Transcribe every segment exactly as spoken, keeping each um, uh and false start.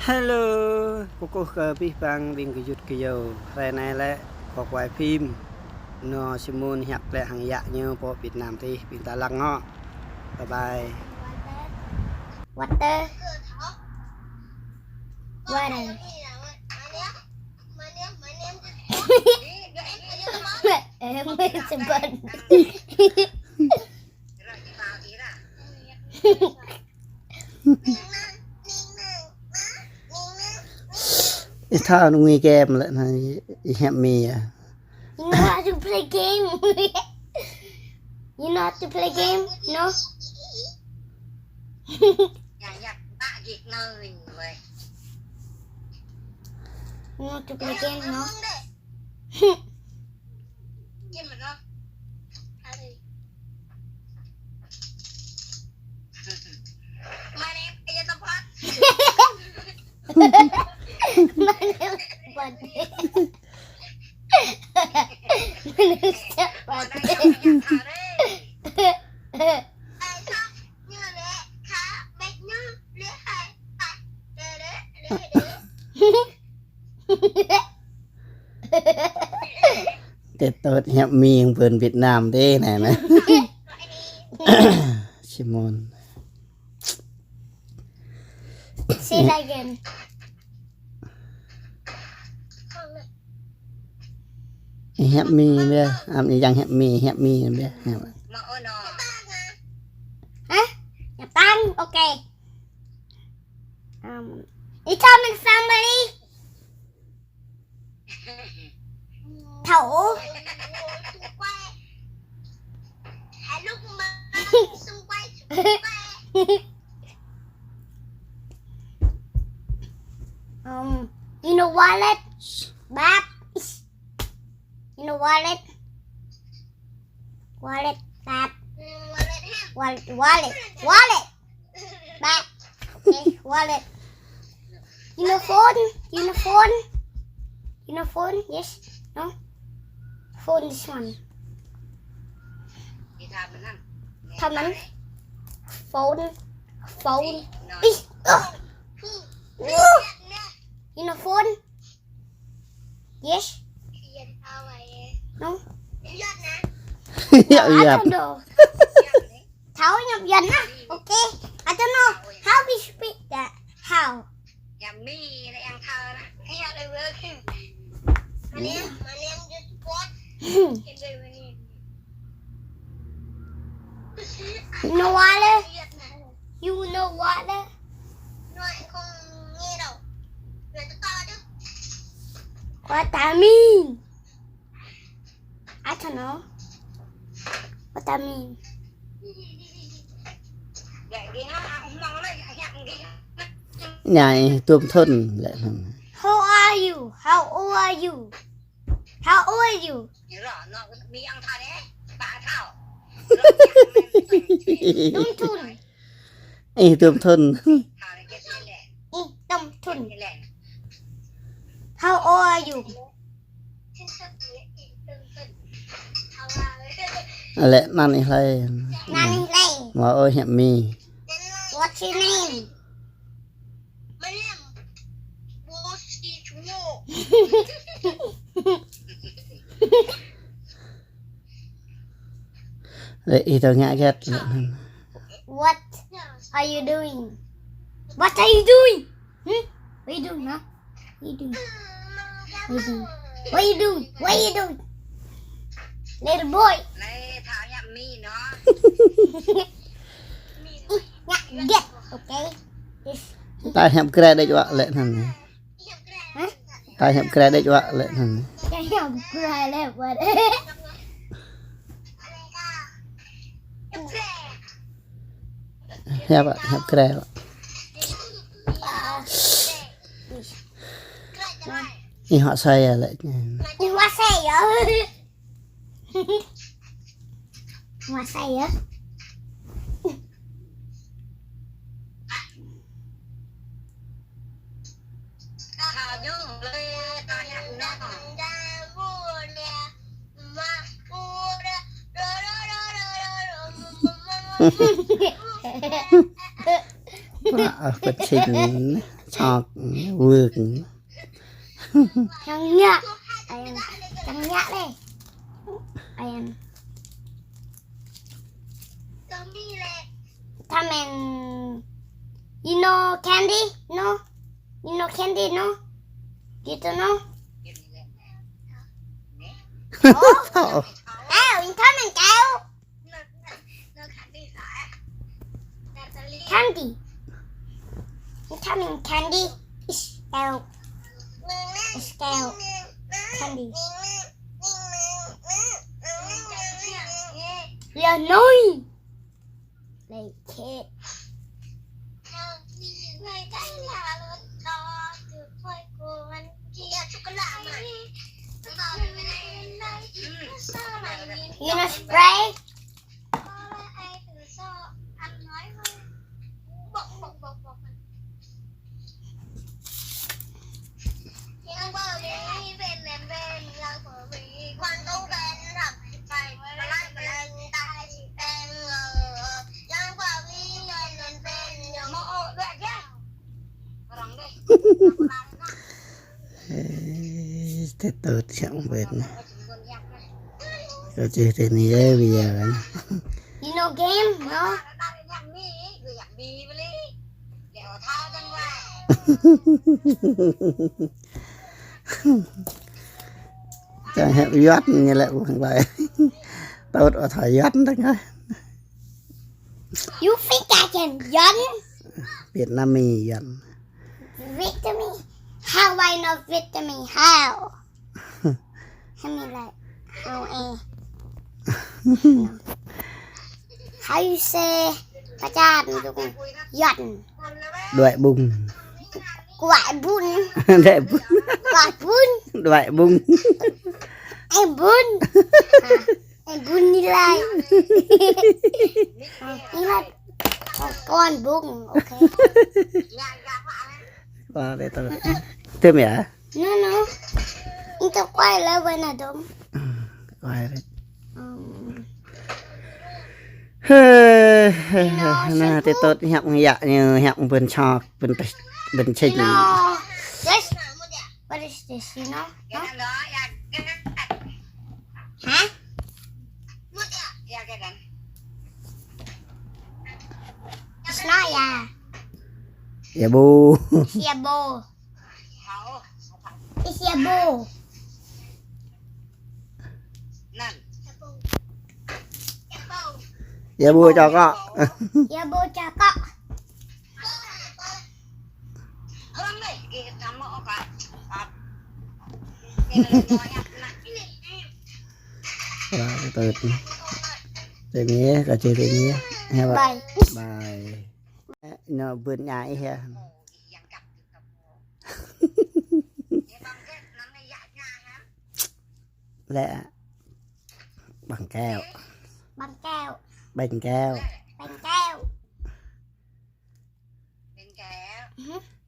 Hello, kơkuh kơ abih bang ƀing gơyut gơyâo. Hrơi anai lĕ kâo quay phim. Nô Simon hiăp klĕ hăng yă ñu pơ Việt Nam tih, ƀing ta lăng hŏ. Bye bye. Water. Water. Em sebat. Ih, thâo ngui game lĕ anai, ih hiăp Mi ah. You know how to play game? You know how to play game? No? You know how to play game? No? Tết Tết hiăp Mi pơ Việt Nam tih anai nă. Simon. Say that again. Hiăp Mi bĕ, am, ih kiăng hiăp Mi, hiăp Mi bĕ. Hiăp. Hah? Hiăp tang, okay. Um, ih thâo mă samari. Thâo. Um, you know wallet? Bap. You know wallet? Wallet, bap. Wallet, wallet, wallet. Bap. Okay, wallet. You know phone? You know phone? You know phone? Yes. No? Phone, this one. Thâo mă. Phone. Phone. Ih. Ugh. Ugh. You know phone? Yes. No. Yă, yă. I don't know. Thâo hiăp Yuan ah. Okay. I don't know how we speak that. How? You know what? You know what? What that mean? I don't know. What that mean? Anai, tôm thun lĕ. How are you? How old are you? How old are you? Tôm thun. Ih, tôm thun. Ih, tôm thun. How old are you? Lĕ anăn ih hlơi. Anăn ih hlơi. Mâo ôh hiăp Mi. What's your name? Lĕ ih tơ ngă hơget lĕ anăn. What are you doing? What are you doing? Hmm? What are you doing, huh? What are you doing? What are you doing? What are you doing? What are you doing? Little boy. Ih, ngă hơget, okay? Ih. Ta hiăp Gre đĕč wă lĕ anăn. Hah? Ta hiăp Gre đĕč wă lĕ anăn. Ta hiăp Gre lĕ wă. Hiăp, hiăp Gre wă. Ih, wă asơi yơh lĕ. Ih, wă asơi yơh. Wă asơi yơh. Wah, ah, kucing. Čŏk, wơ̆k. Čang ñă. Ayang, čang ñă lĕ. Ayang. Tha mĕn, you know candy? No? You know candy, no? You don't know? Oh. Oh, you tha mĕn keo. Candy. Tha mĕn candy. Is keo. Is keo. Candy. Yeah, no. Like it. You know spray? Ê, tơ tôt hiăp ƀơ̆t anai. Kâo čih tơ anai yơh, ƀiă anai. You know game, no? Čang hiăp Yuan ñu lĕ ƀơ̆ng ƀai. Tôt ƀu thâo Yuan dơ̆ng hă. You think I can Yuan? Vietnamese Yuan. Vietnamese? How I know Vietnamese? How? I mean, like, how, eh? How you say pơčan dơ̆ng Yuan? Đuaĭ ƀŭng. Đuaĭ ƀŭng. Đuaĭ ƀŭng. Đuaĭ ƀŭng. Đuaĭ ƀŭng. Ê, ƀŭng. Ê, ƀŭng ñu laĭ. Ñu laĭ. Ơ, kơ ƀŭng, ok. Kơ tơ. Tơm yơh? No, no. Ñu tơ kuai lĕ wơ̆t anai dơ̆ng. Kuai lĕ. Ơ. Hơ, hơ, hơ, anai tơ tôt hiăp ngă yă ñu, hiăp ƀơ̆n čŏk, ƀơ̆n teh, ƀơ̆n čĕng. You know, this, what is this, you know? Huh? Huh? It's not, yeah. Yă ƀu. It's yă ƀu. It's yă ƀu. Yă ƀu čŏk kơ. Yă ƀu čŏk kơ. Wah, tơ tôt. Tơ anai, kâo čih tơ anai. Hiăp ƀơ̆t. Bye. Bye. Ñu ƀơ̆n ñai ih yơh. Lĕ băng kẹo. Băng kẹo. Băng kẹo. Băng kẹo.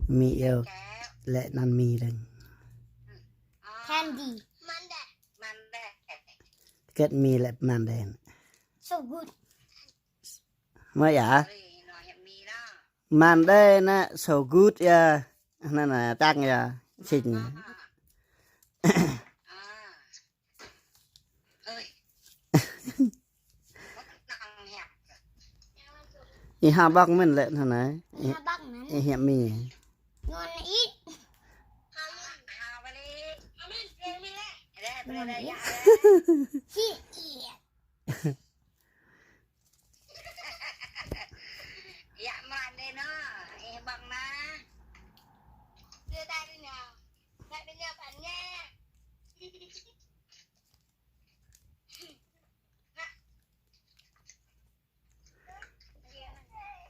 Mi iâu lĕ anăn mi dơ̆ng. Candy. Hơget mi lĕ măn đen. So good. Mơ̆ yă? Măn đen anai so good yơh. Anăn anai tăng yơh. Sĭt. Ih ha ƀơ̆ng mơ̆n lĕ anăn anai. Ih ha ƀơ̆ng mơ̆n. Ih hiăp mi. Ngon ih. Ngon ih. Sĭt ih. Yă mlan đen anai, ih ƀơ̆ng anai. Đưa tay đi nào. Bạn bên nhau bạn nha.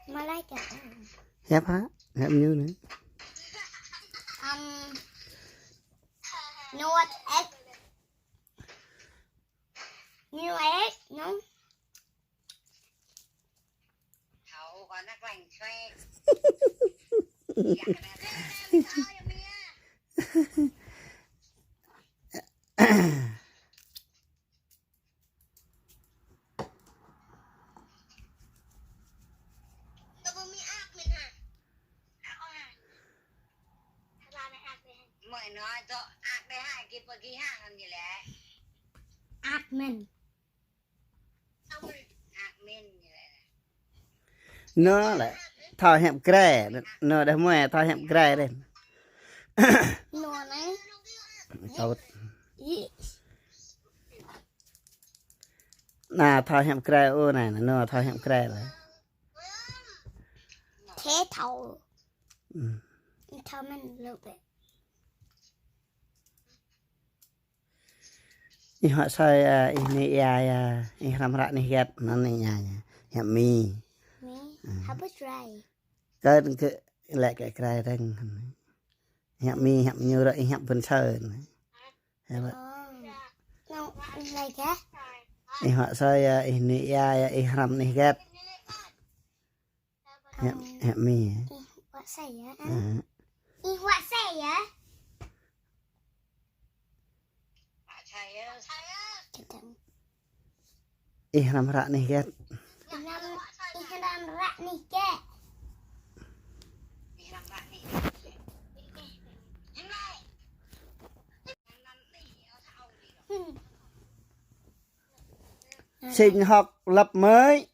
Malai kơ. Hiăp hă? Hiăp ñu anai. Um, you know what? Egg. You know egg? No? Nói to ác đấy hả, kì pơ kì hả, làm gì lẽ? Ác men. Ác men gì lẽ? Nô lĕ, thâo hiăp grê, nô đah mơi thâo hiăp grê đê. Nô anai. Tôt. Ih. Nă, thâo hiăp grê ôh nă, nô thâo hiăp grê lĕ. Thế thâo. Ư. Thâo men lŭ bĕ. Ih huă soi, a, ih nui ia, ia, ih hrăm hră anih hơget, anŭn ih ia, ia. Hiăp Mi. Mi. Ư. Hơbơi rai. Kơ, kơ, lĕ kơ rai reng. Hiăp Mi, hiăp ñu ră, ih hiăp bơ̆n sơ. Hiăp. Ơ. Nong, ih lăi kơ? Ih huă soi, ia, ih nui ia, ia, ih hrăm anih hơget. Hiăp, hiăp Mi. Ih huă soi ia, ăn. Ư. Ih huă soi ia. Kơdang. Ih hrăm hră anih hơget. Ih hrăm, ih hrăm hră anih hơget. Hmm. Sinh học lớp mấy?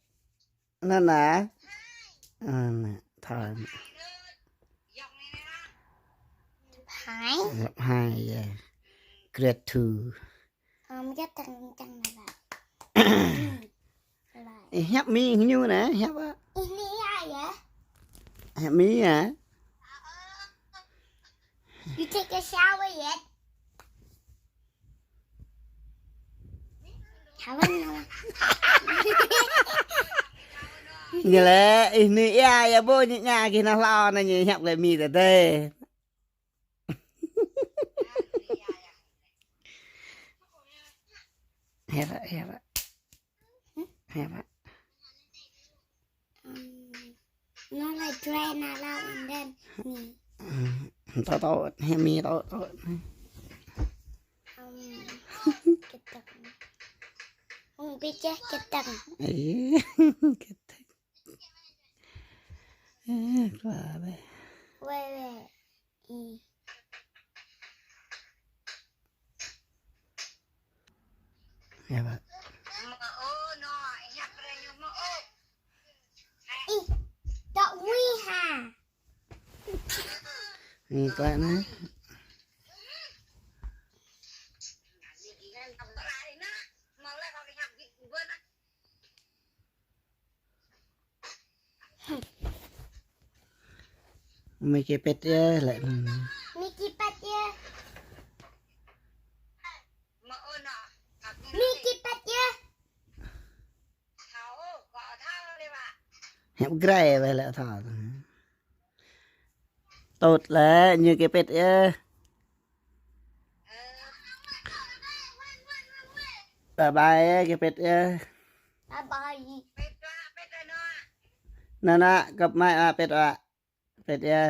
Nă nă. Ơ, nă, thâo. Hai. Lớp hai, ia. Grade two. Ơ, mơ̆ čang čang nă. Ih hiăp Mi ñu nă, hiăp a. Ih nui ia, ia. Hiăp Mi a. You take a shower yet? Ñu lĕ, ih nui ia, ia ƀu ñu ña kơ nă hlâo nă ñu hiăp lĕ Mi tơdơi. Hiăp, hiăp. Hiăp. Ưm, nô lăi dre nă lăi and then Mi. Ưm, tŏ tŏ, hiăp Mi tŏ tŏ. Ưm, kơdang. Ưm, ƀiă kơdang. Ih, kơdang. Ơ, kua bĕ. Wai wai. Ih. Ia, Pak. Ih, dŏ wih hă. Ih, klă anai. Mi kipet ia, lĕ. Mi kipet ia. Mi kipet ia. Hiăp grai wai lĕ thâo. Tŏt lĕ, ñu kipet ia. Bye bye, kipet ia. Bye bye. Nă nă, găp mai a pet a. Pet ia.